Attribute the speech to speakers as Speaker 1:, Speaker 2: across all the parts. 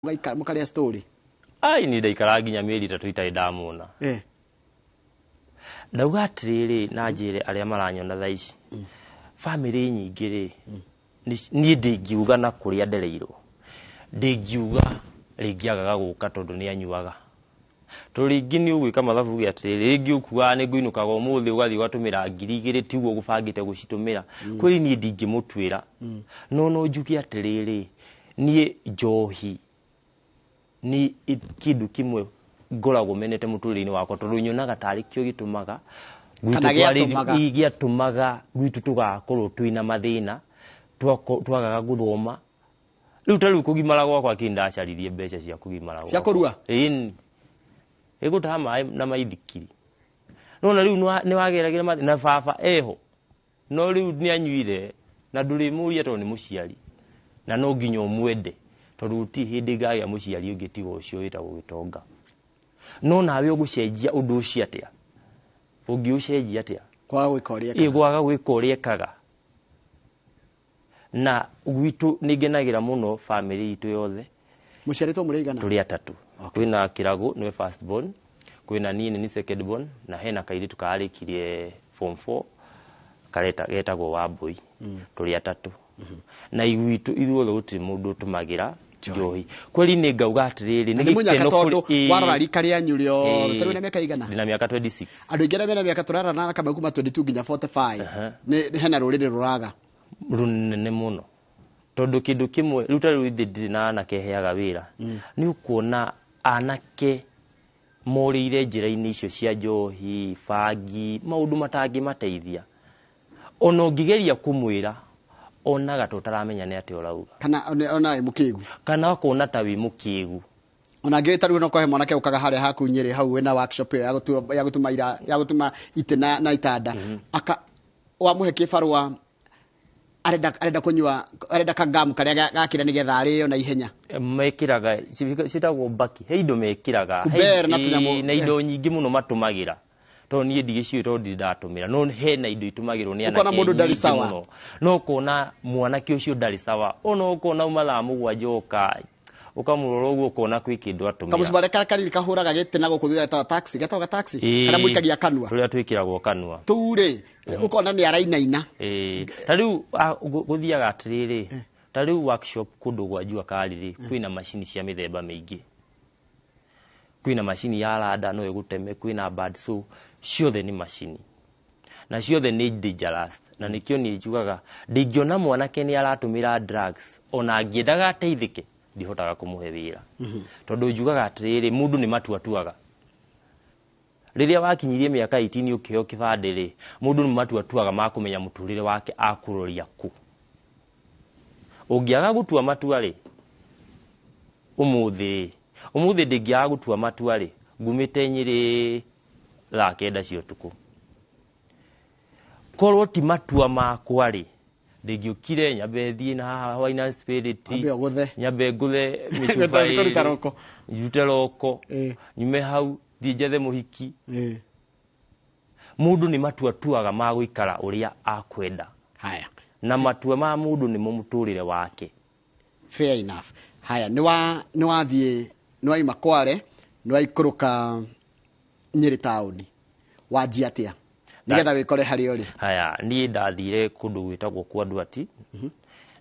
Speaker 1: Mũgaikara mũkarĩa story.
Speaker 2: Ai, niĩ ndaikara nginya mĩeri 3 itarĩ ndamuona. Ndauga atĩrĩrĩ, na njĩre arĩa maranyona thaa ici, bamĩrĩ nyingĩ rĩ, niĩ ndingiuga na kũrĩa ndereirwo, ndingiuga rĩngĩ agaga gũka tondũ nĩ anyuaga. Tondũ rĩngĩ nĩ ũgwĩka mathabu uge atĩrĩrĩ, rĩngĩ ũkuaga nĩ ngũinũkaga ũmũthĩ ũgathiĩ ũgatũmĩra 2000 tiguo ũgũbangĩte gũcitũmĩra. Kweli niĩ ndingĩmũtuĩra. No no njuge atĩrĩrĩ, niĩ njohi nĩ kĩndũ kĩmwe ngoragwo menete mũtũrĩre-inĩ wakwa, tondũ nyonaga tarĩ kĩo gĩtũmaga gwitũ
Speaker 1: Kana gĩatũmaga.
Speaker 2: Gĩatũmaga gwitũ tũgakorwo twĩna mathĩna, twagaga gũthoma. Rĩu ta rĩu kũgimara gwakwa kĩ ndacaririe mbeca cia kũgimara
Speaker 1: Cia
Speaker 2: gwakwa.
Speaker 1: kũrua?
Speaker 2: Ĩni. Ĩgũtaha maĩ na maithikiri. Nona rĩu nĩ wageragĩra mathĩna, na baba eho. No rĩu nĩ anyuire na ndũrĩmũria tondũ nĩ mũciari. Na no nginya ũmwende tondũ gũtirĩ hĩndĩ ngagĩa mũciari ũngĩ tiga ũcio wĩtagwo gĩtonga. No nawe ũgũcenjia ũndũ ũcio atĩa? Ũngĩũcenjia atĩa?
Speaker 1: Kwaga gwĩka ũrĩa
Speaker 2: Ĩ,
Speaker 1: ekaga.
Speaker 2: kwaga gwĩka ũrĩa ekaga. Na gwitũ nĩ ngenagĩra mũno bamĩrĩ itũ yothe.
Speaker 1: Mũciarĩtwo mũrĩ aigana?
Speaker 2: Tũrĩ atatũ. Kwĩna Kĩragũ nĩwe first born, kwĩna niĩ nĩ second born, na hena kairĩtu kararĩkirie form 4 getagwo Wambũi. Tũrĩ atatũ. Na gwitũ ithuothe gũtirĩ mũndũ ũtũmagĩra njohi. Kweli nĩ ngauga atĩrĩrĩ,
Speaker 1: Na
Speaker 2: nĩ
Speaker 1: nĩ mũnyaka
Speaker 2: gĩkeno kũrĩ-
Speaker 1: tondũ
Speaker 2: ĩĩ.
Speaker 1: warora rika rĩanyu rĩothe,
Speaker 2: Ĩĩ.
Speaker 1: ta rĩu wĩna mĩaka igana?
Speaker 2: Ndĩna mĩaka 26.
Speaker 1: Andũ aingĩ arĩa mena mĩaka tũrarana na kamau kuma 22 nginya 45, hena rũrĩrĩ rũraga.
Speaker 2: Rũnene mũno. Tondũ kĩndũ kĩmwe, rĩu ta rĩu ithe ndirĩ na anake heaga wĩra. Nĩ ũkuona anake morĩire njĩra-inĩ icio cia njohi, bangi, maũndũ matangĩmateithia. Ona ũngĩgeria kũmwĩra, onaga ta ũtaramenya nĩ atĩa ũrauga.
Speaker 1: Kana ona wĩ mũkĩgu.
Speaker 2: Kana akona ta wĩ mũkĩgu.
Speaker 1: Ona ngĩ ta rĩu no kohe mwanake ũkaga harĩa haku Nyĩrĩ hau wĩna workshop ĩyo ya gũtuma ira, ya gũtuma itĩ na itanda. Aka wamũhe kĩbarũa arenda kũnyua, arenda kagamu karĩa gakĩra nĩgetha arĩo na ihenya.
Speaker 2: Mekĩraga, ciĩtagwo mbaki, he indo mekĩraga.
Speaker 1: Kuber na tũnyamũ.
Speaker 2: Na indo nyingĩ mũno matũmagĩra. Tondũ niĩ ndigĩciũĩ tondũ ndirĩ ndatũmĩra. No hena indo itũmagĩrwo nĩ
Speaker 1: Ũkona
Speaker 2: anake
Speaker 1: mũndũ ndarĩ
Speaker 2: nyingĩ
Speaker 1: sawa.
Speaker 2: mũno. No ũkona mwanake ũcio ndarĩ sawa. Ona ũkona uma thaa mũgwanja oka, ũkamũrora ũguo ũkona kwĩ kĩndũ atũmĩra.
Speaker 1: Kamũcumarĩ karĩa kanini kahũraga gĩtĩ na gũkũ thutha getagwo taxi, getagwo taxi,
Speaker 2: Ĩĩ,
Speaker 1: karĩa mũikagia kanua.
Speaker 2: Tũrĩa twĩkĩragwo kanua.
Speaker 1: Tũu rĩ, ũkona nĩ arainaina.
Speaker 2: Ĩĩ, ta rĩu, gũthiaga atĩrĩrĩ, ta rĩu workshop kũndũ gwa Jua Kali rĩ, kwĩna macini cia mĩthemba mĩingĩ. Kwĩna macini ya randa no ĩgũteme, kwĩna band saw, ciothe nĩ macini. Na ciothe nĩ dangerous. Na nĩkĩo niĩ njugaga, ndingĩona mwanake nĩ aratũmĩra drugs, ona angĩendaga ateithĩke, ndihotaga kũmũhe wĩra. Tondũ njugaga atĩrĩrĩ, mũndũ nĩ matua atuaga. Rĩrĩa wakinyirie mĩaka 18 ũkĩheo kĩbandĩ rĩ, mũndũ nĩ matua atuaga ma kũmenya mũtũrĩre wake akũroria kũ. Ũngĩaga gũtua matua rĩ, ũmũthĩ rĩ, ũmũthĩ ndingĩaga gũtua matua rĩ, ngumĩte Nyĩrĩ thaa 9 cia ũtukũ. Korwo ti matua makwa rĩ, ndingĩũkire nyambe thiĩ na haha Wine and Spirit,
Speaker 1: Nyambe ũgũthe.
Speaker 2: nyambe ngũthe mĩcuba
Speaker 1: Gũtangĩkũruta
Speaker 2: ĩrĩ,
Speaker 1: roko.
Speaker 2: ndute roko, nyume hau thiĩ njethe mũhiki. Mũndũ nĩ matua atuaga ma gũikara ũrĩa akwenda.
Speaker 1: Haya.
Speaker 2: Na matua ma mũndũ nĩmo mũtũrĩre wake.
Speaker 1: Fair enough. Haya, nĩ wathiĩ, nĩ waima Kware, nĩ waikũrũka Nyĩrĩ taũni. Wanjia atĩa? Nĩgetha wĩkore harĩa ũrĩ.
Speaker 2: Haya, niĩ ndathire kũndũ gwĩtagwo kwa Nduati.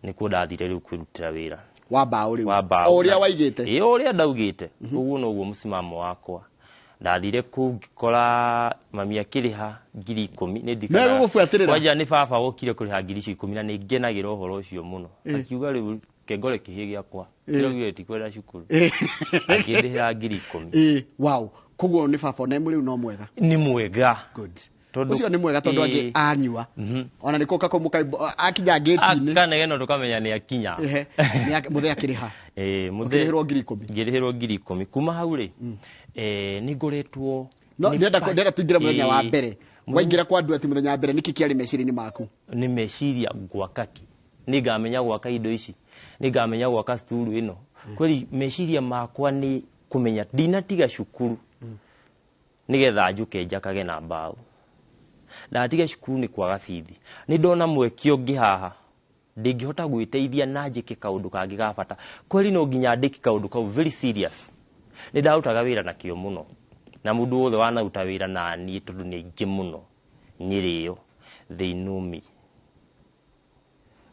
Speaker 2: Nĩkuo ndathire rĩu kwĩrutĩra wĩra.
Speaker 1: Wa mbaũ rĩu.
Speaker 2: Wa mbaũ.
Speaker 1: O ũrĩa waigĩte.
Speaker 2: Ĩĩ, o ũrĩa ndaugĩte. Ũguo noguo mũsimamo wakwa. Ndathire kũu ngĩkora mami akĩrĩha 10,000. Nĩ ndirikanaga.
Speaker 1: Megũgũbuatĩrĩra?
Speaker 2: Kwanja nĩ baba wokire kũrĩha ngiri icio ikũmi na nĩ ngenagĩra ũhoro ũcio mũno. Akiuga rĩu kengore kĩhĩ gĩakwa. Kĩraugire tikwenda cukuru. Akĩndĩhĩra 10,000.
Speaker 1: Wow. Koguo nĩ baba ona rĩu no mwega.
Speaker 2: Nĩ mwega.
Speaker 1: Good.
Speaker 2: Tondũ
Speaker 1: Ũcio nĩ mwega tondũ angĩ anyua. Ona nĩ kũka kũmũka akinya gate-inĩ.
Speaker 2: Akanegena tũkamenya nĩ akinya.
Speaker 1: Ehe. Nĩ mũthee akĩrĩha.
Speaker 2: Mũthee
Speaker 1: Ũkĩrĩhĩrwo 10,000.
Speaker 2: Ngĩrĩhĩrwo 10,000. Kuma hau rĩ, nĩ ngoretwo
Speaker 1: No,
Speaker 2: nĩ
Speaker 1: ndĩrenda tũingĩre mũthenya wa mbere. Waingĩra kwa Nduati mũthenya wa mbere, nĩkĩ kĩarĩ meciria-inĩ maku?
Speaker 2: Nĩ meciria gwaka kĩ? Nĩ ngamenya gwaka indo ici. Nĩ ngamenya gwaka sturu ĩno. Kweli meciria makwa nĩ kũmenya ndinatiga cukuru. Nĩgetha njũke njakage na mbaũ. Ndatiga cukuru nĩ kwaga bithi. Nĩ ndona mweke ũngĩ haha. Ndingĩhota gwĩteithia na njĩke kaũndũ kangĩ ga bata. Kweri no nginya ndĩke kaũndũ kau very serious. Nĩ ndarutaga wĩra na kĩo mũno, na mũndũ wothe wanaruta wĩra na niĩ, tondũ nĩ aingĩ mũno Nyĩrĩ ĩyo, they know me.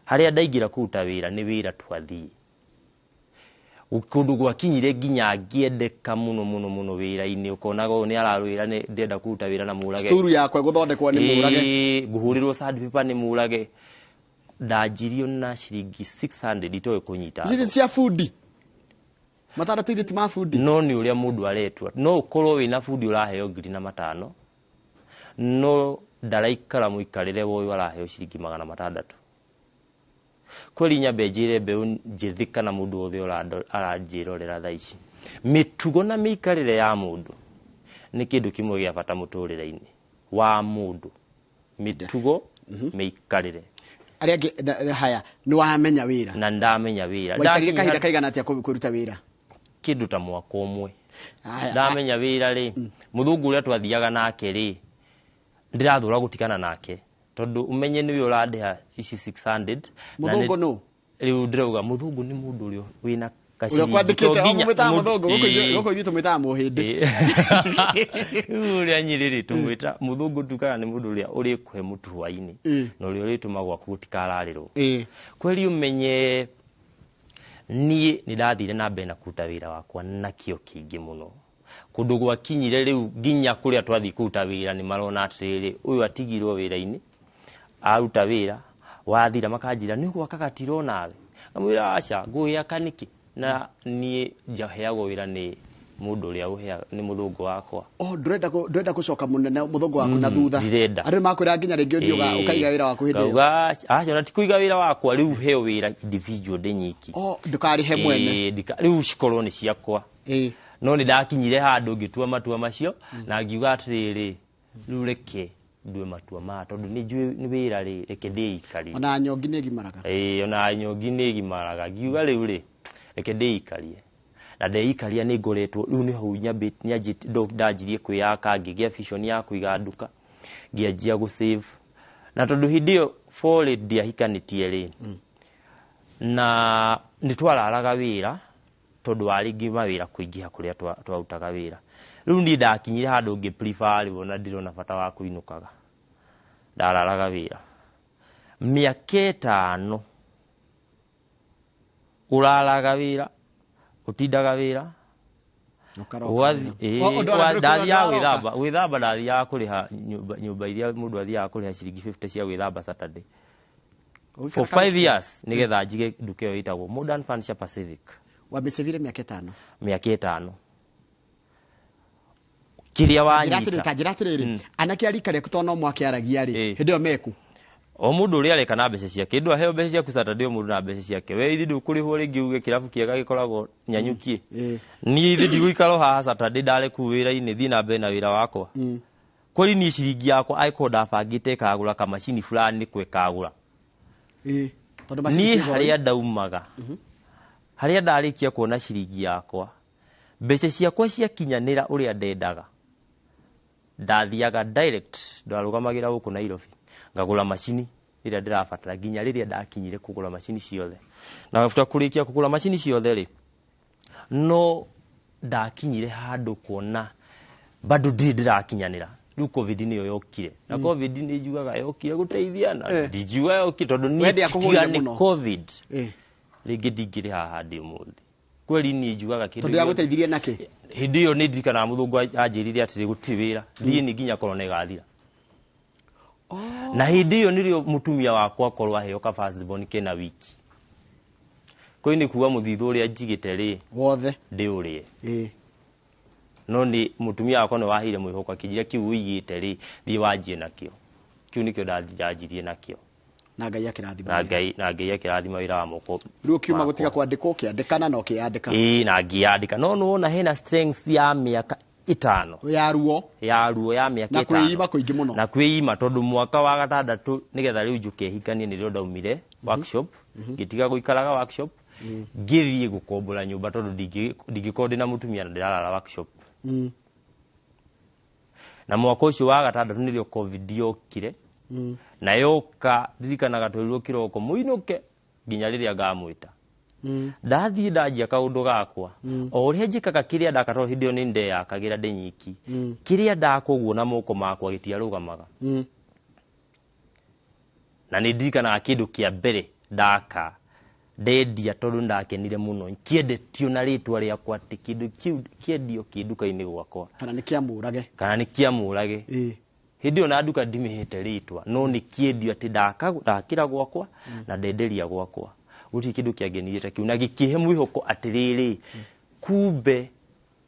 Speaker 2: Harĩa ndaingĩra kũruta wĩra, nĩ wĩra twathiĩ kũndũ gwakinyire nginya ngĩendeka mũno mũno mũno wĩra-inĩ, ũkonaga ũyũ nĩ ararwĩra nĩ ndĩrenda kũruta wĩra na Mũrage.
Speaker 1: Sturu yakwa ĩgũthondekwo nĩ Mũrage.
Speaker 2: Ĩĩ, ngũhũrĩrwo sandpaper nĩ Mũrage. Ndanjirio na ciringi 600 itoĩ kũnyita.
Speaker 1: Ici cia bundi matandatũ, ithe ti ma bundi.
Speaker 2: No nĩ ũrĩa mũndũ aretua. No ũkorwo wĩna bundi ũraheo 1005, no ndaraikara mũikarĩre wa ũyũ araheo ciringi 600. Kweri nyambe njĩre mbeũ njĩthĩ kana mũndũ wothe aranjĩrorera thaa ici, mĩtugo na mĩikarĩre ya mũndũ nĩ kĩndũ kĩmwe gĩa bata mũtũrĩre-inĩ wa mũndũ. Mĩtugo, mĩikarĩre.
Speaker 1: Arĩa angĩ haya, nĩ wamenya wĩra?
Speaker 2: Na ndamenya wĩra.
Speaker 1: Waikarire
Speaker 2: Ndakinya
Speaker 1: kahinda kaigana atĩa kũruta wĩra?
Speaker 2: Kĩndũ ta mwaka ũmwe.
Speaker 1: Haya,
Speaker 2: Ndamenya wĩra rĩ, mũthũngũ ũrĩa twathiaga nake rĩ, ndĩrathũra gũtigana nake, tondũ ũmenye nĩwe ũrandĩha ici 600 na
Speaker 1: Mũthũngũ nũ?
Speaker 2: Rĩu ndĩrauga mũthũngũ nĩ mũndũ ũrĩa wĩna
Speaker 1: ũrĩa
Speaker 2: gaciringi.
Speaker 1: kwandĩkĩte
Speaker 2: To nginya
Speaker 1: mũmwĩtaga mũthũngũ?
Speaker 2: Ĩĩ.
Speaker 1: Gũkũ ithuĩ tũmwĩtaga mũhĩndĩ.
Speaker 2: Ĩĩ. Rĩu ũrĩa Nyĩrĩ rĩ tũmwĩta mũthũngũ, tugaga nĩ mũndũ ũrĩa ũrĩkũhe mũtu hwainĩ na ũrĩa ũrĩtũma gwaku gũtikararĩrwo. Kweri ũmenye niĩ nĩ ndathire na mbere na kũruta wĩra wakwa na kĩo kĩingĩ mũno, kũndũ gwakinyire rĩu nginya kũrĩa twathiĩ kũruta wĩra nĩ marona atĩrĩrĩ, ũyũ atigirwo wĩra-inĩ, aruta wĩra wathira, makanjĩra nĩ ũgwaka gatiro nawe. Ngamwĩra aca, ngũgĩaka nĩkĩ na niĩ njaheagwo wĩra nĩ mũndũ ũrĩa ũheaga, nĩ mũthũngũ wakwa.
Speaker 1: Oh, ndũrenda gũcoka mũnene mũthũngũ waku na thutha?
Speaker 2: Ndirenda.
Speaker 1: Andũ nĩ makwĩra nginya rĩngĩ ũthiĩ ũkaiga wĩra waku hĩndĩ ĩyo?
Speaker 2: Ngauga aca, na ti kũiga wĩra wakwa, rĩu heo wĩra individual ndĩ nyiki.
Speaker 1: Oh, ndũkarĩhe mwene.
Speaker 2: Ĩĩ, rĩu cikorwo nĩ ciakwa. No nĩ ndakinyire handũ ngĩtua matua macio na ngiuga atĩrĩrĩ, rĩu reke ndue matua maya, tondũ nĩ njũĩ nĩ wĩra rĩ, reke ndĩikarie.
Speaker 1: Ona nyongi nĩ ĩgimaraga.
Speaker 2: Ĩĩ, ona nyongi nĩ ĩgimaraga. Ngiuga rĩu rĩ, reke ndĩikarie, na ndeikaria nĩ ngoretwo rĩu nĩ hau ndanjirie kwĩyaka, ngĩgĩa vision ya kũiga nduka, ngĩanjia gũ save, na tondũ hĩndĩ ĩyo forĩ ndiahikanĩtie rĩ, na nĩ twararaga wĩra tondũ warĩ ngĩ mawĩra kũingĩha kũrĩa twarutaga wĩra. Rĩu niĩ ndakinyire handũ ngĩ prefer rĩu ona ndirona bata wa kũinũkaga, ndararaga wĩra mĩaka 5, ũraraga wĩra, ũtindaga wĩra.
Speaker 1: Ũkaroka wĩra.
Speaker 2: Ĩĩ,
Speaker 1: O, ũndũ wa
Speaker 2: ndathiaga
Speaker 1: ndũroka.
Speaker 2: gwĩthamba ndathiaga kũrĩha nyũmba iria mũndũ athiaga kũrĩha ciringi 50 cia gwĩthamba Saturday for 5 years, nĩgetha njige nduka ĩyo ĩtagwo Modern Furniture Pacific.
Speaker 1: Wamĩcĩvire mĩaka 5?
Speaker 2: Mĩaka 5 kĩrĩa wanyita.
Speaker 1: Ta njĩra atĩrĩrĩ, anake a rika rĩaku, tondũ no mwakĩaragia rĩ, hĩndĩ ĩyo meku?
Speaker 2: O mũndũ ũrĩa areka na mbeca ciake, ndũ aheo mbeca ciaku Saturday, o mũndũ na mbeca ciake. We ithi ndũkũrĩhwo rĩngĩ uge kĩrabu kĩega gĩkoragwo Nyanyukie. Niĩ ithi ndigũikara o haha Saturday, ndare kũu wĩra-inĩ, thiĩ na mbere na wĩra wakwa. Kweri niĩ ciringi yakwa angĩkorwo ndabangĩte ĩkagũra kamacini fulani, nĩko ĩkagũra.
Speaker 1: Ĩĩ, tondũ macini
Speaker 2: niĩ
Speaker 1: ciĩ goro.
Speaker 2: Harĩa ndaumaga, harĩa ndarĩkia kuona ciringi yakwa, mbeca ciakwa ciakinyanĩra ũrĩa ndendaga, ndathiaga direct, ndarũgamagĩra gũkũ Nairobi, ngagũra macini ĩrĩa ndĩrabatara, nginya rĩrĩa ndakinyire kũgũra macini ciothe. Na after kũrĩkia kũgũra macini ciothe rĩ, no ndakinyire handũ kuona bado ndirĩ ndĩrakinyanĩra. Rĩu COVID nĩyo yokire, na COVID nĩ njugaga yokire gũteithia na ndingiuga yokire tondũ
Speaker 1: We
Speaker 2: niĩ
Speaker 1: ndĩakũhũrire
Speaker 2: tiga nĩ
Speaker 1: mũno.
Speaker 2: COVID rĩngĩ ndingĩrĩ haha ndĩ ũmũthĩ. Kweri niĩ njugaga kĩndũ
Speaker 1: Tondũ
Speaker 2: gĩothe.
Speaker 1: Yagũteithirie nakĩ?
Speaker 2: Hĩndĩ ĩyo nĩ ndirikanaga mũthũngũ anjĩrire atĩrĩ, gũtirĩ wĩra, thiĩ nĩ nginya korona ĩgathira. Na hĩndĩ ĩyo nĩrĩo mũtumia wakwa akorwo aheo ka first born kena wiki. Kwĩ nĩ kuga mũthithũ ũrĩa njigĩte rĩ,
Speaker 1: Wothe.
Speaker 2: ndĩũrĩe. No nĩ mũtumia wakwa nĩ waheire mwĩhoko, akĩnjĩra kĩu ũigĩte rĩ, thiĩ wanjie nakĩo. Kĩu nĩkĩo ndanjirie nakĩo.
Speaker 1: Na Ngai akĩrathima
Speaker 2: Na
Speaker 1: wĩra.
Speaker 2: Ngai akĩrathima wĩra wa moko
Speaker 1: Rĩu ũkiuma
Speaker 2: wakwa.
Speaker 1: gũtiga kwandĩkwo, ũkĩandĩkana na ũkĩyandĩka.
Speaker 2: Ĩĩ, na ngĩyandĩka, no nĩwona hena strength ya mĩaka 5
Speaker 1: ya ruo.
Speaker 2: Ya ruo ya mĩaka
Speaker 1: Na
Speaker 2: 5.
Speaker 1: Kwĩima kũingĩ mũno.
Speaker 2: Na kwĩima, tondũ mwaka wa gatandatũ nĩgetha rĩu njũke hikanie nĩrĩo ndaumire workshop, ngĩtiga gũikaraga workshop, ngĩthiĩ gũkombora nyũmba, tondũ ndingĩkorwo ndĩna mũtumia na ndĩrarara workshop. Na mwaka ũcio wa gatandatũ nĩrĩo COVID yokire, na yoka ndirikanaga twerirwo kĩroko mũinũke. Nginya rĩrĩa ngamwĩta. Ndathiĩ ndanjia kaũndũ gakwa, o ũrĩa njĩkaga kĩrĩa ndaka, tondũ hĩndĩ ĩyo nĩ ndeyakagĩra ndĩ nyiki, kĩrĩa ndaka ũguo na moko makwa gĩtiarũgamaga. Na nĩ ndirikanaga kĩndũ kĩa mbere ndaka ndendia, tondũ ndakenire mũno kĩendetio na rĩtwa rĩakwa, atĩ kĩndũ kĩu kĩendio kĩ nduka-inĩ gwakwa.
Speaker 1: Kana nĩ kĩamũrage.
Speaker 2: Kana nĩ kĩamũrage. Hĩndĩ ĩyo na nduka ndimĩhete rĩtwa, no nĩ kĩendio atĩ ndaka ndakĩra gwakwa na ndenderia gwakwa. Gũtirĩ kĩndũ kĩangenirie ta kĩu na gĩkĩhe mwĩhoko atĩrĩrĩ, kumbe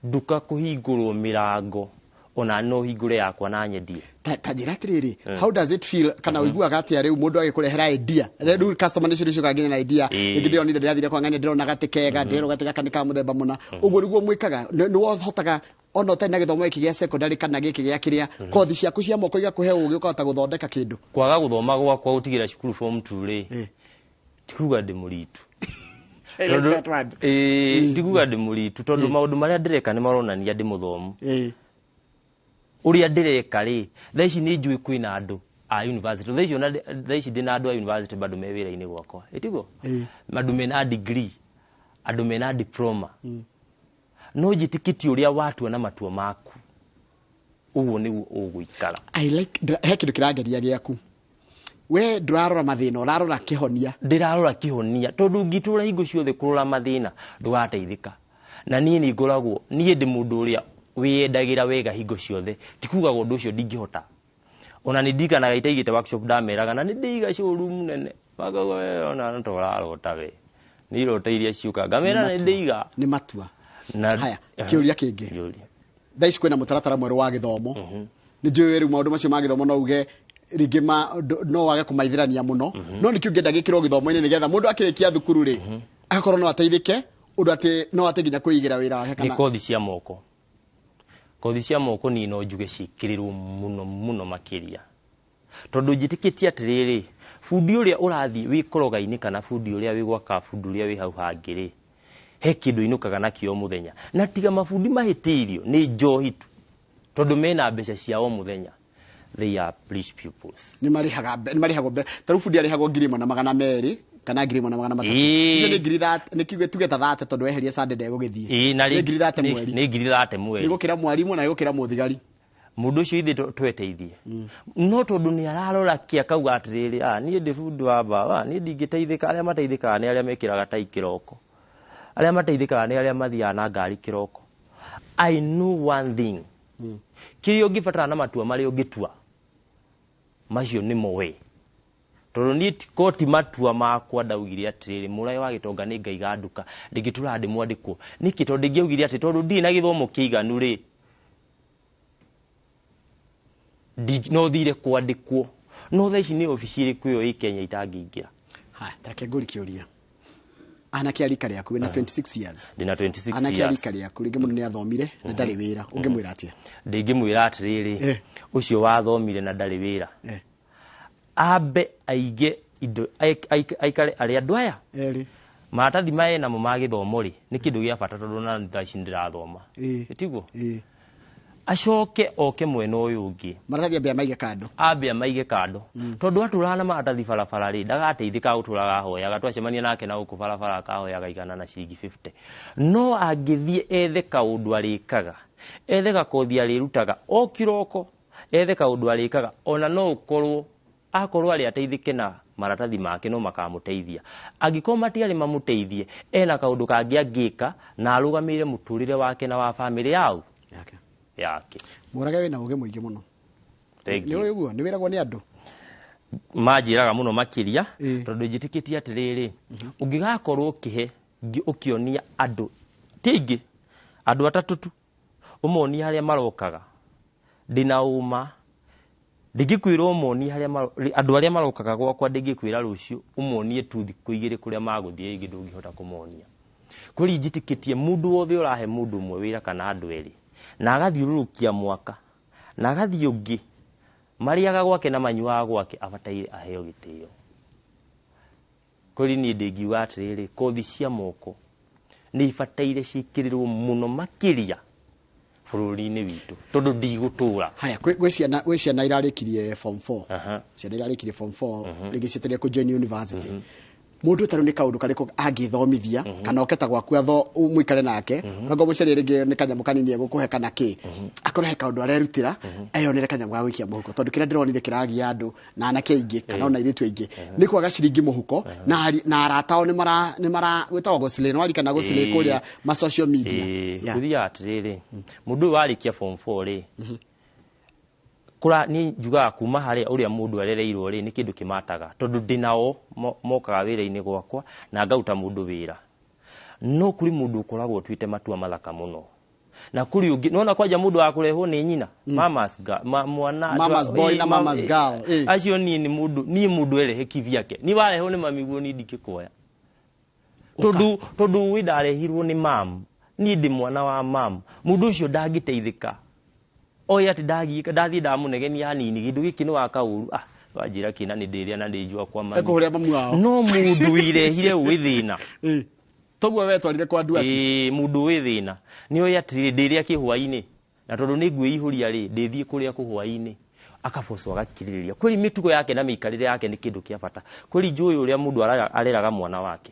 Speaker 2: nduka kũhingũrwo mĩrango ona no hingũre yakwa na nyendie.
Speaker 1: Ta njĩra atĩrĩrĩ, how does it feel, kana ũiguaga atĩa rĩu mũndũ agĩkũrehera idea? Rĩu customer nĩcio nĩcio nginya na idea. Rĩngĩ ndĩronire, ndĩrathire kwa ng'ania, ndĩrona gatĩ kega, ndĩrerwo gatĩ gaka nĩ ka mũthemba mũna. Ũguo nĩguo mwĩkaga? Nĩ wohotaga ona ũtarĩ na gĩthomo gĩkĩ gĩa secondary kana gĩkĩ gĩa kĩrĩa, kothi ciaku cia moko igakũhe ũgĩ ũkahota gũthondeka kĩndũ?
Speaker 2: Kwaga gũthoma gwakwa, gũtigĩra cukuru form 2 rĩ, tikuga ndĩ mũritu.
Speaker 1: I like that word.
Speaker 2: Ĩĩ, tikuga ndĩ mũritu, tondũ maũndũ marĩa ndĩreka nĩ maronania ndĩ mũthomu. Ũrĩa ndĩreka rĩ, thaa ici nĩ njũĩ kwĩna andũ a university thaa ici, ona thaa ici ndĩna andũ a university bado me wĩra-inĩ gwakwa, ĩtiguo? Andũ mena degree, andũ mena diploma. No njĩtĩkĩtie ũrĩa watua na matua maku, ũguo nĩguo ũgũikara.
Speaker 1: I like he kĩndũ kĩrangeria gĩaku. We ndũrarora mathĩna, ũrarora kĩhonia.
Speaker 2: Ndĩrarora kĩhonia, tondũ ũngĩtũra hingo ciothe kũrora mathĩna ndũgateithĩka. Na niĩ nĩ ngoragwo, niĩ ndĩ mũndũ ũrĩa wĩyendagĩra wega hingo ciothe. Ti kuga ũndũ ũcio ndingĩhota. Ona nĩ ndirikanaga itaigĩte workshop, ndameraga na nĩ ndĩiga showroom nene, makauga, "We, ona to ũrarota, we nĩ irota iria ciũka." Ngamera nĩ ndĩiga.
Speaker 1: Nĩ matua.
Speaker 2: Na
Speaker 1: Haya, kĩũria kĩngĩ.
Speaker 2: Kĩũria.
Speaker 1: Thaa ici kwĩna mũtaratara mwerũ wa gĩthomo. Nĩ njũĩ rĩu maũndũ macio ma gĩthomo no uge rĩngĩ no wage kũmaithĩrania mũno, no nĩkĩ ũngĩenda gĩkĩrwo gĩthomo-inĩ nĩgetha mũndũ akĩrĩkia thukuru rĩ, agakorwo no ateithĩke ũndũ atĩ no ate nginya kwĩigĩra wĩra wake?
Speaker 2: Nĩ
Speaker 1: Kana
Speaker 2: kothi cia moko. Kothi cia moko niĩ no njuge ciĩkĩrĩrwo mũno mũno makĩria, tondũ njĩtĩkĩtie atĩrĩrĩ, bundi ũrĩa ũrathiĩ wĩ koroga-inĩ kana bundi ũrĩa wĩ gwaka, bundi ũrĩa wĩ hau hangĩ rĩ, he kĩndũ inũkaga nakĩo o mũthenya. Na tiga mabundi mahĩtĩirio nĩ njohi tu, tondũ mena mbeca cia o mũthenya, they are rich pupils.
Speaker 1: Nĩ marĩhagwo ta rĩu bundi arĩhagwo 1,200 kana 1,300. Icio nĩ ngiri nĩ kiuge tuge ta 30, tondũ weheria Sunday ndegũgĩthiĩ.
Speaker 2: Na
Speaker 1: nĩ ngiri 30 mweri.
Speaker 2: Nĩ ngiri 30 mweri.
Speaker 1: Nĩ gũkĩra mwarimũ na nĩ gũkĩra mũthigari.
Speaker 2: Mũndũ ũcio ithe tweteithie, no tondũ nĩ ararora kĩ akauga atĩrĩrĩ, "Ah, niĩ ndĩ bundi wa mbawa, niĩ ndingĩteithĩka. Arĩa mateithĩkaga nĩ arĩa mekĩraga tai kĩroko, arĩa mateithĩkaga nĩ arĩa mathiaga na ngari kĩroko." I know one thing, kĩrĩa ũngĩbatara na matua marĩa ũngĩtua macio nĩmo we, tondũ niĩ ko ti matua makwa ndaugire atĩrĩrĩ, mũraĩ wa gĩtonga nĩ ngaiga nduka, ndingĩtũra ndĩ mwandĩkwo nĩkĩ? Tondũ ndingĩaugire atĩ tondũ ndirĩ na gĩthomo kĩiganu rĩ, no thire kwandĩkwo. No thaa ici nĩ obici ĩrĩkũ ĩyo ĩ Kenya itangĩingĩra?
Speaker 1: Haya, tareke ngũri kĩũria. Anake a rika rĩaku, wĩna 26 years.
Speaker 2: Ndĩna 26
Speaker 1: Anake a
Speaker 2: years.
Speaker 1: rika rĩaku, rĩngĩ mũndũ nĩ athomire na ndarĩ wĩra, ũngĩmwĩra atĩa?
Speaker 2: Ndingĩmwĩra atĩrĩrĩ, ũcio wathomire na ndarĩ wĩra, ambe aige indo, aikare arĩ andũ aya
Speaker 1: Erĩ.
Speaker 2: Maratathi maya namo ma gĩthomo rĩ, nĩ kĩndũ gĩa bata, tondũ na thaa ici ndĩrathoma. Tiguo? Acoke oke mwena ũyũ ũngĩ.
Speaker 1: Maratathi ambe amaige kando.
Speaker 2: Ambe amaige kando, tondũ atũraga na maratathi barabara rĩ, ndagateithĩka. Gũtũraga ahoyaga, twacemania nake na gũkũ barabara akahoyaga 100 na ciringi 50. No angĩthiĩ ethe kaũndũ arĩkaga, ethe gakothi arĩrutaga o kĩroko, ethe kaũndũ arĩkaga, ona no ũkorwo akorwo arĩ ateithĩke na maratathi make, no makamũteithia. Angĩkorwo matiarĩ mamũteithie, ena kaũndũ kangĩ angĩka na arũgamĩrĩre mũtũrĩre wake na wa bamĩrĩ yao
Speaker 1: yake.
Speaker 2: Yake.
Speaker 1: Mũrage, wĩna ũgĩ mũingĩ mũno.
Speaker 2: Thank
Speaker 1: Nĩ
Speaker 2: you.
Speaker 1: ũĩ ũguo nĩ wĩragwo nĩ andũ?
Speaker 2: Manjĩraga mũno makĩria, tondũ njĩtĩkĩtie atĩrĩrĩ, ũngĩgakorwo ũkĩhe ũkĩonia andũ ti aingĩ, andũ atatũ tu, ũmonie harĩa marokaga, ndĩna ũma ndingĩkwĩra ũmonie harĩa andũ arĩa marokaga gwakwa, ndingĩkwĩra rũciũ ũmonie tu thikũ 2 kũrĩa magũthiĩ rĩngĩ, ndũngĩhota kũmonia. Kwĩri njĩtĩkĩtie mũndũ wothe ũrahe mũndũ ũmwe wĩra kana andũ erĩ na agathiũrũrũkia mwaka na agathiĩ ũngĩ, marĩaga gwake na manyuaga gwake, abataire aheo gĩtĩo. Kwĩri niĩ ndĩngiuga atĩrĩrĩ, kothi cia moko nĩ ibataire ciĩkĩrĩrwo mũno makĩria bũrũri-inĩ witũ, tondũ ndigũtũra.
Speaker 1: Haya, gwĩ ciana irarĩkirie form 4. Ciana irarĩkirie form 4, rĩngĩ cietereire kũ join university. Mundu taru ni kaundu kariko angithomithia kana oke ta gwaku atho muikare nake onakorwo muciari ringi ni kanyamu kanini egukuhe kana ki akorwo he kaundu arerutira eyonere kanyamu ga gwikia muhuko, tondu kiria ndironire kiragia andu na anake aingi kana ona airitu aingi ni kwaga ciringi muhuko na arata ao ni mara gwitagwo guslay no arika na guslay kuria ma social media.
Speaker 2: Guthiaga atiriri, mundu uyu warikia form 4 ri, kura ni njugaga kuma haria uria mundu arereirwo ri ni kindu kimataga, tondu ndinao mokaga wira-ini gwakwa na ngauta mundu wira, no kuri mundu ukoragwo twite matua mathaka muno, na kuri ungi nona kwanja mundu wa kurehwo ni nyina, mama's mwana
Speaker 1: mama's boy na mama's girl,
Speaker 2: acio ni ni mundu ni mundu erehe kivyake ni warehwo ni mami guo ni ndingikuoya, tondu wi ndarehirwo ni mam, ni ndi mwana wa mam, mundu ucio ndangiteithika oya ati ndagiika ndathie ndamunegenia hanini gindu giki ni wakauru wanjira kina ni ndiria na ndijua kwa mami
Speaker 1: ekuhuria mamu wao,
Speaker 2: no mundu wirehire wi thina
Speaker 1: toguo we twarire kwa ndu
Speaker 2: ati mundu wi thina ni oya ati ndiria kihwaini na tondu ni ngwiihuria ri ndithie kuria kuhwaini akabocwo agakiririria kweri mitugo yake na miikarire yake ni kindu kia bata kweri njui uria mundu areraga mwana wake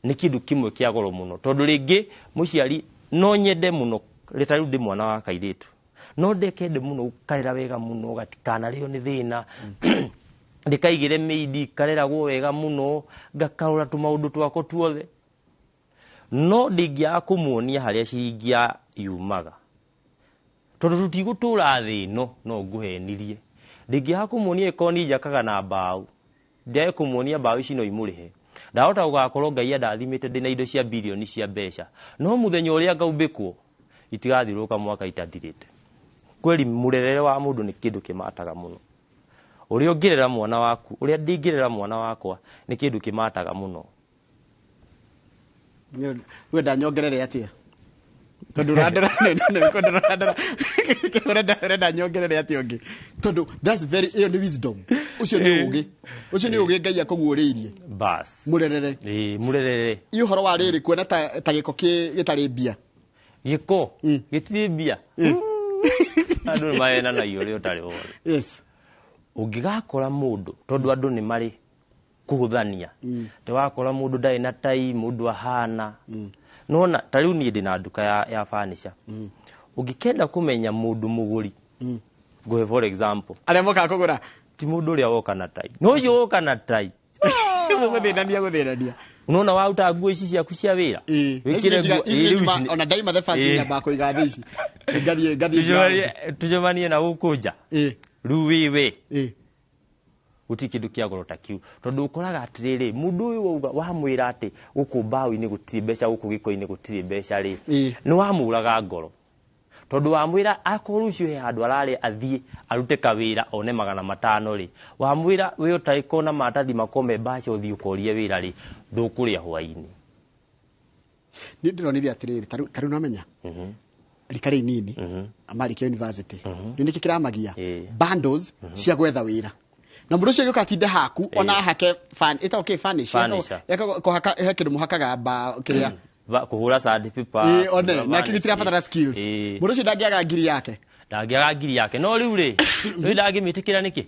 Speaker 2: ni kindu kimwe kia goro muno tondu ringi muciari no nyende muno rita riu ndi mwana wa kairitu no ndekende muno gukarera wega muno gatikana rio ni thina ndikaigire meidi kareragwo wega muno ngakarora tumaundu twako tuothe no ndingiaga kumuonia haria ciringi yumaga tondu tutigutura thi no no nguhenirie ndingiaga kumuonia ikoni njakaga na mbau ndiae kumuonia mbau ici no imurihe ndahota gugakorwo Ngai andathimite ndina indo cia bilioni cia mbeca no muthenya uria ngaumbikwo itigathiruka mwaka itathirite. Kweli murerere wa mundu ni kindu kimataga muno uria ungirera mwana waku uria ndingirera mwana wakwa ni kindu kimataga muno.
Speaker 1: Wenda nyongerere atia tondu urandora urenda nyongerere atia ungi tondu that's very iyo ni wisdom ucio ni ugi ucio ni ugi Ngai akuguuriirie
Speaker 2: bas
Speaker 1: murerere
Speaker 2: murerere
Speaker 1: iyo horo wa riri kuona ta giko gitari mbia
Speaker 2: giko gitiri mbia andu ni maena na iyo utari wona.
Speaker 1: Yes,
Speaker 2: ungigakora mundu tondu andu ni mari kuhuthania te wakora mundu ndari na tai mundu ahana nona ta riu nie ndina nduka ya furniture ungikenda kumenya mundu muguri nguhe for example
Speaker 1: aria moka kugura
Speaker 2: ti mundu uria woka na tai no ucio woka na tai
Speaker 1: muguthinania guthinania
Speaker 2: unaona wauta nguo ici ciaku cia wira
Speaker 1: wikire nguo ona ndaima the first nyamba kuiga thi ici ngathie ngathie
Speaker 2: tucemanie na guku nja riu wiwe guti kindu kia goro ta kiu tondu ukoraga atiriri mundu uyu wauga wamwira ati guku mbao-ini gutiri mbeca guku giko-ini gutiri mbeca ri ni wamuraga ngoro tondu wamwira akorwo ucio he handu arari athie arute kawira one 500 ri wamwira we utariko na matathi makome mbaca uthie ukorie wira ri ndukuria hwaini.
Speaker 1: Ni ndironire atiriri taru namenya rikari nini amarike university ni niki kiramagia bundles cia gwetha wira na mundu ucio gioka atinda haku ona hake fan ita okay furnish eka haka he kindu muhakaga ba kiria
Speaker 2: kuhura sandpaper
Speaker 1: one na kigitira skills mundu ucio ndangiaga ngiri yake
Speaker 2: ndangiaga ngiri yake no riu ri riu ndangimitikira niki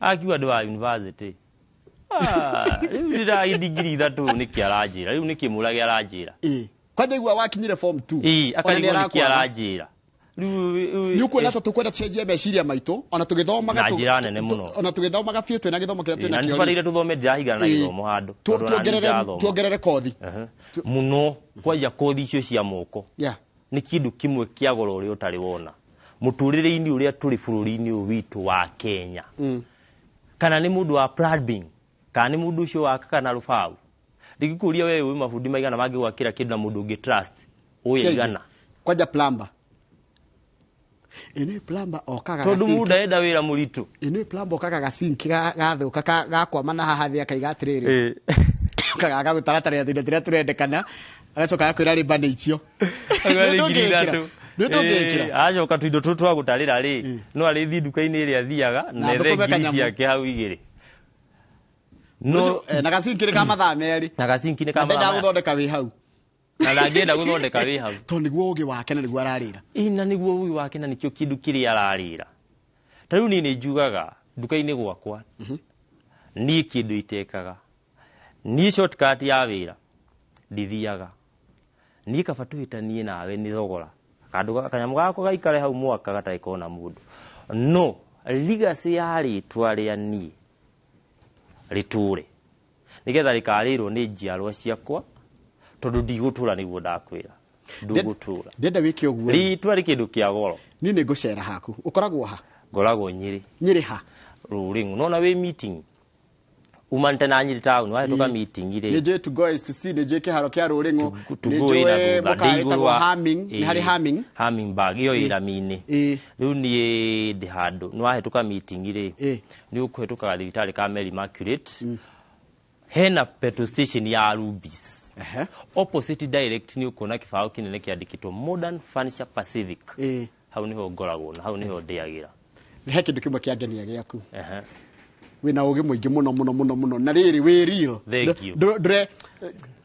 Speaker 2: akiwa andu wa university riu ndirathi ngiri 3 niki aranjira riu niki murage aranjira
Speaker 1: kwanja igua wakinyire form 2
Speaker 2: akarigwo niki aranjira
Speaker 1: ni ukuona ta tukwenda tucenjie meciria maitu ona tugithomaga
Speaker 2: na njira nene muno
Speaker 1: ona tugithomaga biũ twina githomo kiria twina
Speaker 2: kio na nitwarire tuthome ndirahigana na githomo handu
Speaker 1: tuongerere kothi
Speaker 2: muno kwanja kothi icio cia moko ni kindu kimwe kia goro uria utari wona muturire-ini uria turi bururi-ini uyu witu wa Kenya kana ni mundu wa plumbing kana ni mundu ucio wa kana rubau ndingikuria wewe wi mabundi maigana mangigwakira kindu na mundu ungi trust uyu igana
Speaker 1: kwanja plumber ene plumber okaga
Speaker 2: tondu mundu enda wira muritu
Speaker 1: ene plumber okaga gasinki gathuka gakwama na haha thi akaiga atiriri okaga agagutaratarira tuindo turia turendekana agacoka agakwira rimba ni icio
Speaker 2: acoka tuindo tu twa gutarira ri no arithi nduka-ini iria athiaga na ethe ngiri ciake hau igiri
Speaker 1: no na gasinki ni ka mathaa meri
Speaker 2: na gasinki ni ka mathaa
Speaker 1: ndenda guthondeka wi hau
Speaker 2: na ndangĩenda gũthondeka wĩ hau
Speaker 1: tondũ nĩguo ũgĩ wake na nĩguo ararĩra
Speaker 2: na nĩguo ũgĩ wake na nĩkĩo kĩndũ kĩrĩa ararĩra ta rĩu niĩ nĩ njugaga nduka-inĩ gwakwa niĩ kĩndũ itekaga Niĩ shortcut ya wĩra ndithiaga. Niĩ kaba tũhĩtanie nawe nĩ thogora. Kandũ kanyamũ gakwa gaikare hau mwaka gatarĩ kona mũndũ. No legacy ya rĩtwa rĩa niĩ rĩtũre nĩgetha rĩkarĩrwo nĩ njiarwa ciakwa, tondũ ndigũtũra nĩguo ndakwĩra. Ndũgũtũra.
Speaker 1: Ndenda wĩke ũguo.
Speaker 2: Rĩtwa nĩ kĩndũ kĩa goro.
Speaker 1: Niĩ nĩ ngũcera haku. Ũkoragwo ha?
Speaker 2: Ngoragwo Nyĩrĩ.
Speaker 1: Nyĩrĩ ha?
Speaker 2: Rũrĩng'u. Nona wĩ meeting. Umanĩte na Nyĩrĩ town, wahĩtũka meeting rĩ.
Speaker 1: Nĩ njũĩ to go is to see, nĩ njũĩ kĩharo kĩa Rũrĩng'u.
Speaker 2: Nĩ
Speaker 1: Nĩ njũĩ mũkawa wĩtagwo Humming, nĩ harĩ Humming.
Speaker 2: Hummingbird, ĩyo ĩ rami-inĩ. Rĩu niĩ ndĩ handũ, nĩ wahĩtũka meeting rĩ, nĩ ũkũhĩtũka gathibitarĩ ka Mary Immaculate. Hena petrol station ya Rubis. Opposite direct nĩ ũkuona kĩbaũ kĩnene kĩandĩkĩtwo Modern Furniture Pacific. Hau nĩho ngoragwo na hau nĩho ndĩagĩra.
Speaker 1: He kĩndũ kĩmwe kĩangenia gĩaku. Wĩna ũgĩ mũingĩ mũno mũno mũno mũno, na rĩrĩ wĩ real.
Speaker 2: Thank you.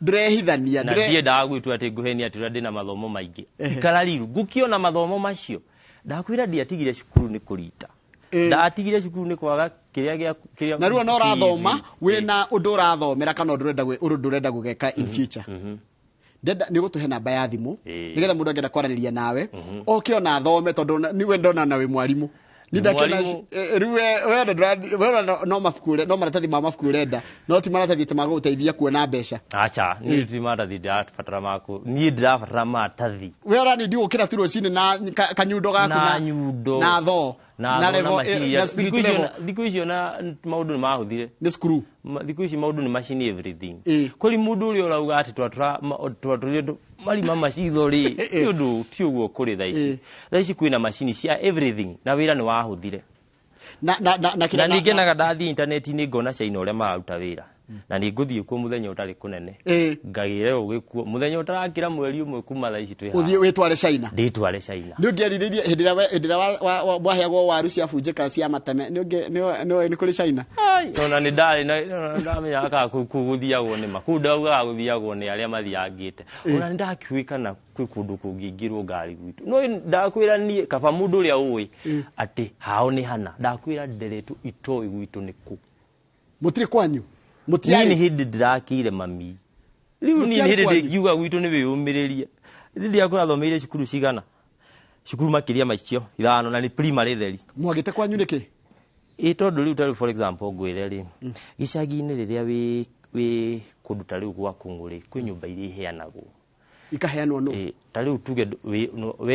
Speaker 1: Ndũrehithania.
Speaker 2: Na ndiendaga gwĩtua atĩ ngũhenia atĩ ũrĩa ndĩna mathomo maingĩ. Ikara riru ngũkĩona mathomo macio. Ndakwĩra ndiatigire cukuru nĩ kũrita. Ndatigire cukuru nĩ kwaga kĩrĩa gĩa kĩrĩa.
Speaker 1: Na rĩu ona ũrathoma wĩna ũndũ ũrathomera kana ũndũ ũrenda gũgeka in future. Ndenda nĩ ũgũtũhe namba ya thimũ nĩgetha mũndũ angĩenda kwaranĩria nawe oke ona athome, tondũ niwe ndona na wĩ mwarimũ. Rĩu we no mabuku, no maratathi ma mabuku ũrenda, no ti maratathi ta magũgũteithia kuona mbeca.
Speaker 2: Acha, niĩ ti maratathi ndĩrabatara maku. Niĩ ndĩrabatara maratathi.
Speaker 1: We ũrani ndigũkĩra tu rũcinĩ na kanyundo gaku
Speaker 2: na nyundo
Speaker 1: na thoo
Speaker 2: na
Speaker 1: level, na spirit level.
Speaker 2: Thikũ icio na maũndũ nĩ mahũthire.
Speaker 1: Nĩ screw.
Speaker 2: Thikũ ici maũndũ nĩ machine everything. Kũrĩ mũndũ ũrĩa ũrauga atĩ twatũrire marima macitho rĩ, ti ũndũ ti ũguo kũrĩ thaa ici. Thaa ici kwĩna macini cia everything na wĩra nĩ wahũthire.
Speaker 1: Na
Speaker 2: nĩ ngenaga ndathiĩ intaneti-inĩ ngona China ũrĩa mararuta wĩra. Na nĩ ngũthiĩ kuo mũthenya ũtarĩ kũnene. Ngagĩre ũgĩ kuo mũthenya ũtarakĩra mweri ũmwe kuma thaa ici twĩ haha.
Speaker 1: Ũthiĩ wĩtware China.
Speaker 2: Ndĩtware China.
Speaker 1: Nĩ ũngĩerirĩirie hĩndĩ ĩrĩa waheagwo waru cia bunjĩka cia mateme, nĩ kũrĩ China?
Speaker 2: Ona nĩ ndarĩ na ndamenyaga kana kũu gũthiagwo nĩ ma. Kũu ndaugaga gũthiagwo nĩ arĩa mathiangĩte. Ona nĩ ndakĩũĩ kana kwĩ kũndũ kũngĩingĩrwo ngari gwitũ. No ndakwĩra niĩ kaba mũndũ ũrĩa ũĩ atĩ hao nĩ hana. Ndakwĩra nderetwo itoĩ gwitũ nĩ kũ.
Speaker 1: Mũtirĩ kwanyu?
Speaker 2: Niĩ nĩ hĩndĩ ndĩrakĩire mami. Rĩu niĩ nĩ hĩndĩ ndĩngiuga gwitũ nĩ wĩyũmĩrĩrie. Rĩrĩa athomeire cukuru cigana? Cukuru makĩria macio ithano na nĩ primary theri.
Speaker 1: Mwagĩte kwanyu nĩkĩ?
Speaker 2: Ĩ tondũ rĩu tarĩu for example ngwĩre rĩ, gĩcagi-inĩ rĩrĩa wĩ kũndũ ta rĩu gwa Kũng'ũ rĩ, kwĩ nyũmba iria iheanagwo.
Speaker 1: Ikaheanwo nũ?
Speaker 2: Ta rĩu tuge we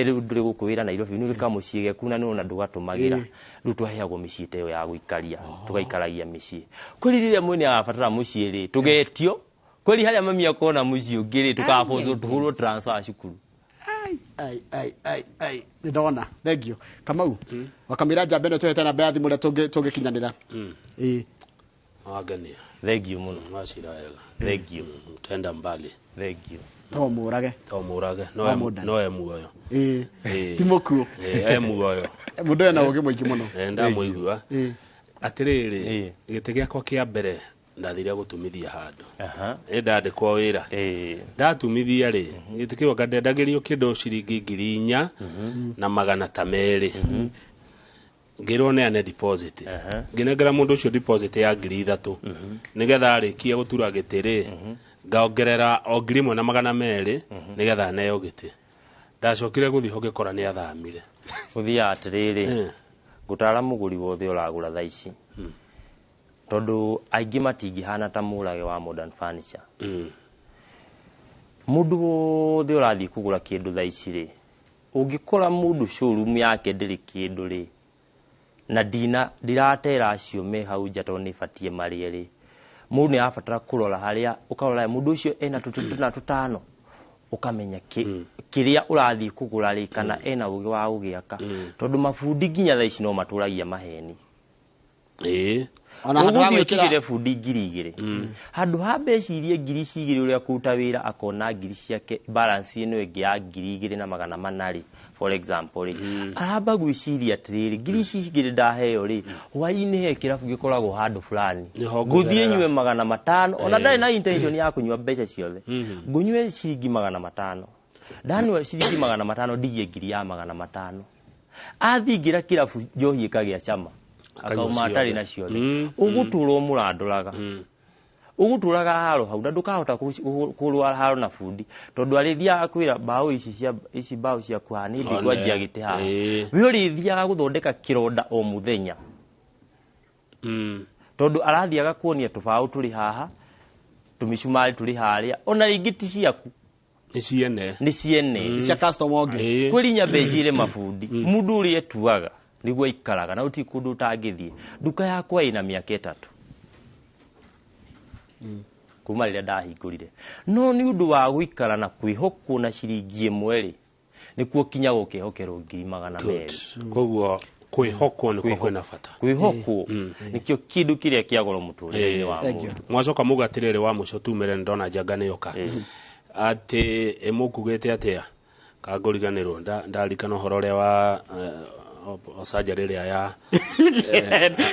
Speaker 2: rĩu ndũrĩ gũkũ wĩra Nairobi, nĩ ũrĩ kamũciĩ geku na nĩwona ndũgatũmagĩra. Rĩu twaheagwo mĩciĩ ta ĩyo ya gũikaria, tũgaikaragia mĩciĩ. Kweri rĩrĩa mwene arabatara mũciĩ rĩ, tũgetio. Kweri harĩa mami akona mũciĩ ũngĩ rĩ, tũkabũcwo tũhũrwo transfer cukuru.
Speaker 1: Ai ai ai ai ndona. Thank you. Kamau. Wakamira njambe ĩno tũhete namba ya thimũ ũrĩa tũngĩkinyanĩra.
Speaker 3: Wagenia.
Speaker 2: Thank you mũno.
Speaker 3: Wacira wega.
Speaker 2: Thank you.
Speaker 3: Tenda mbali.
Speaker 2: Thank you.
Speaker 1: To mũrage.
Speaker 3: To mũrage. No e muoyo.
Speaker 1: Ti mũkuũ.
Speaker 3: E muoyo.
Speaker 1: Mũndũ ena ũgĩ mũingĩ mũno.
Speaker 3: Ndamũigua. Atĩrĩrĩ, gĩtĩ gĩakwa kĩa mbere ndathire gũtumithia handũ. Nĩ ndandĩkwo wĩra. Ndatumithia rĩ, gĩtĩ kĩu anga ndendagĩrio kĩndũ ciringi 4,000 na magana ta merĩ. Ngĩrwo neane deposit. Ngĩnengera mũndũ ũcio deposit ya 3,000. Nĩgetha arĩkie gũtura gĩtĩ rĩ, ngaongerera o 1,200 nĩgetha neo gĩtĩ. Ndacokire gũthiĩ ho ngĩkora nĩ athamire.
Speaker 2: Gũthiaga atĩrĩrĩ, ngũtara mũgũri wothe ũragũra thaa ici. Tondũ aingĩ matingĩhana ta mũrage wa Modern Furniture. Mũndũ wothe ũrathiĩ kũgũra kĩndũ thaa ici rĩ, ũngĩkora mũndũ showroom yake ndĩrĩ kĩndũ rĩ, na ndiratera acio me hau nja tondũ nĩ batiĩ marĩe rĩ, mũndũ nĩ arabatara kũrora harĩa, ũkarora mũndũ ũcio ena tũtũ tũna tũtano, ũkamenya kĩrĩa ũrathiĩ kũgũra rĩ, kana ena ũgĩ wa gũgĩaka. Tondũ mabundi nginya thaa ici no matũragia maheni.
Speaker 1: Ona handũ ha
Speaker 2: Ũgũthiĩ
Speaker 1: gwĩkĩra
Speaker 2: ũtigĩre bundi 2,000. Handũ ha mbeca iria 2,000 ũrĩa kũruta wĩra akona ngiri ciake balance ĩno ĩngĩ ya 2,400 rĩ, for example rĩ, aramba gwĩciria atĩrĩrĩ, ngiri ici igĩrĩ ndaheo rĩ, hwaĩ-inĩ he kĩrabu gĩkoragwo handũ fulani.
Speaker 3: Nĩho
Speaker 2: Ngũthiĩ
Speaker 3: ngũgerera.
Speaker 2: nyue 500, ona ndarĩ na intention ya kũnyua mbeca ciothe. Ngũnyue ciringi 500. Ndanyua ciringi 500 ndigie ngiri ya 500. Athingĩra kĩrabu njohi ĩkagĩa cama.
Speaker 3: Akanyua
Speaker 2: Akauma atarĩ
Speaker 3: ciothe.
Speaker 2: na ciothe. Ũgũtũra ũmũrandũraga. Ũgũtũraga haro hau na ndũkahota kũrũa haro na bundi, tondũ arĩthiaga kwĩra mbaũ ici cia ici mbaũ ciaku haha nĩ ndikwanjia gĩtĩ haha. We ũrĩthiaga gũthondeka kĩronda o mũthenya, tondũ arathiaga kuonia tũbaũ tũrĩ haha, tũmĩcumarĩ tũrĩ harĩa, ona rĩngĩ ti ciaku.
Speaker 3: Nĩ ciene.
Speaker 2: Nĩ ciene.
Speaker 1: Cia customer ũngĩ.
Speaker 2: Kwĩ nyambe njĩre mabundi, mũndũ ũrĩa etuaga nĩguo aikaraga na gũtirĩ kũndũ ũtangĩthiĩ. Nduka yakwa ĩna mĩaka 3 kuma rĩrĩa ndahingũrire, no nĩ ũndũ wa gũikara na kwĩhokwo na ciringi 1 rĩ, nĩkuo kinyaga ũkehokerwo 200,000.
Speaker 3: Koguo kwĩhokwo nĩkuo kwĩna bata.
Speaker 2: Kwĩhokwo nĩkĩo kĩndũ kĩrĩa kĩa goro mũtũrĩre-inĩ wa mũndũ.
Speaker 3: Mwacoka muga atĩrĩrĩ, wa mũico tumĩre ndona njanga nĩyoka atĩ ĩmũkugĩte atĩa kangũriganĩrwo ndarikana ũhoro ũrĩa wa surgery ĩrĩa ya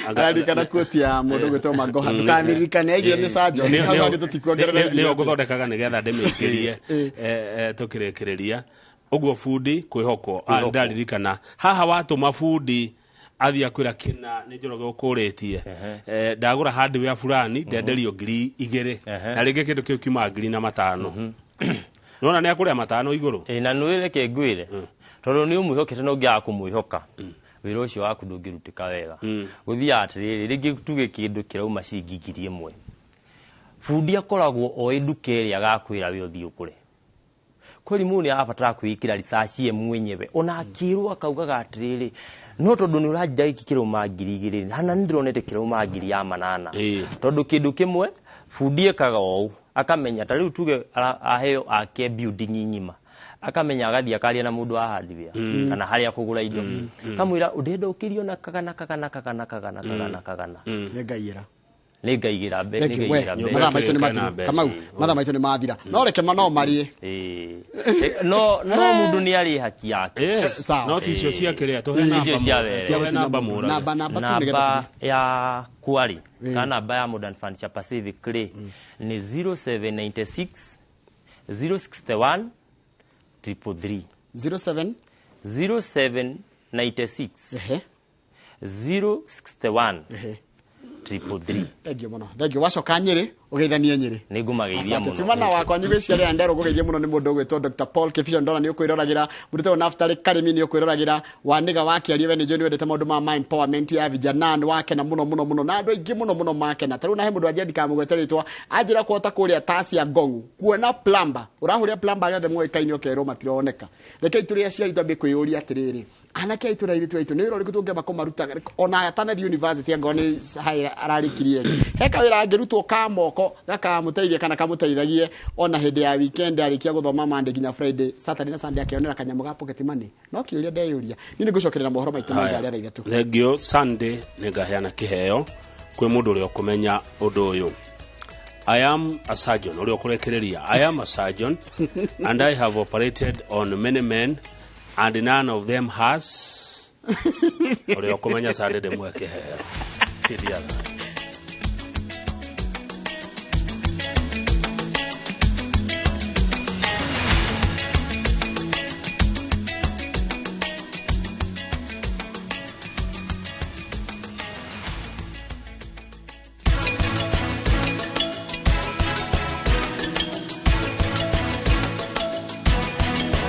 Speaker 1: Araririkana quote ya mũndũ gwĩtwo Mangoha, ndũkamirikane aigire nĩ surgeon hau hangĩ tũtikuongerera.
Speaker 3: Nĩyo ngũthondekaga nĩgetha ndĩmĩingĩrie tũkĩrĩkĩrĩria ũguo. Bundi kwĩhokwo, ndaririkana haha watũma bundi athiĩ akwĩra kĩna nĩ Njoroge ũkũrĩtie, ndagũra hardware fulani ndenderio 2000, na rĩngĩ kĩndũ kĩu kiumaga 2005, nona nĩ akũrĩa 5 igũrũ.
Speaker 2: Na nĩ reke ngwĩre, tondũ nĩ ũmwĩhokete na ũngĩaga kũmwĩhoka wĩra ũcio waku ndũngĩrutĩka wega. Gũthiaga atĩrĩrĩ, rĩngĩ tuge kĩndũ kĩrauma ciringi 1000, bundi akoragwo oĩ nduka ĩrĩa agakwĩra we ũthiĩ ũgũre. Kweli mũndũ nĩ arabatara kwĩĩkĩra research ye mwenyewe, ona akĩrwo akaugaga atĩrĩrĩ, no tondũ nĩ ũranjĩra gĩkĩ kĩrauma 2000, hana nĩ ndĩronete kĩrauma 8000. Tondũ kĩndũ kĩmwe bundi ekaga ũũ, akamenya ta rĩu tuge aheo ake building ng'ima, akamenya agathiĩ akaria na mũndũ wa hardware kana harĩa kũgũra indo, kamwĩra ũndĩenda ũkĩrio na kagana kagana kagana kagana kagana kagana,
Speaker 1: nĩngaigĩra
Speaker 2: nĩngaigĩra
Speaker 1: mathaa maitũ nĩ mathira. Kamau, mathaa maitũ nĩ mathira, no reke no marie.
Speaker 2: No no mũndũ nĩ arĩ haki yake.
Speaker 3: No ti icio cia kĩrĩa, tũhe namba mũrage.
Speaker 1: Namba namba tu
Speaker 2: nĩgetha ya kwari kana namba ya Modern Furniture Pacific rĩ nĩ 0796 061 333.
Speaker 1: 07
Speaker 2: 0796 061 333.
Speaker 1: Thank you mũno. Thank you. Wacoka Nyĩrĩ ũgeithanie Nyĩrĩ.
Speaker 2: Nĩ ngũmageithia mũno.
Speaker 1: Tuma na wakwa nyugĩciarĩra ndero ngũgeithie mũno nĩ mũndũ ũgwĩtwo Dr. Paul Kibicho, ndona nĩ ũkwĩroragĩra, mũndũ ũtagwo Naftali Karimi nĩ ũkwĩroragĩra, Wanĩga wa Kĩarie, we nĩ njũĩ nĩ wendete maũndũ ma empowerment ya vijana, nĩ wakena mũno mũno mũno, na andũ aingĩ mũno mũno makena. Ta rĩu na he mũndũ anjĩra ndikamũgwete rĩtwa, anjĩra kũhota kũrĩa Tasia Ngongu kuona plumber, ũrahũrĩa plumber arĩa othe moĩkaine ũkerwo matironeka. Rekei tũrĩ aciari twambie kwĩyũria atĩrĩrĩ, anake aitũ na airĩtu aitũ nĩ wĩra ũrĩkũ tũngĩamba kũmaruta ona atanathiĩ university angorwo nĩ ararĩkirie rĩ, he kawĩra angĩrutwo ka moko gakamũteithia kana kamũteithagie ona hĩndĩ ya weekend arĩkia gũthoma Monday nginya Friday, Saturday na Sunday akĩonera kanyamũ ga pocket money. No kĩũria ndeyũria niĩ nĩ ngũcokerera mohoro maitũ ma ithaa rĩa thaa 3.
Speaker 3: Thank you. Sunday nĩ ngaheana kĩheo kwĩ mũndũ ũrĩa ũkũmenya ũndũ ũyũ. I am a surgeon, ũrĩa ũkũrekereria. I am a surgeon and I have operated on many men and none of them has. Ũrĩa ũkũmenya Sunday ndĩmũhe kĩheo. Tithiaga.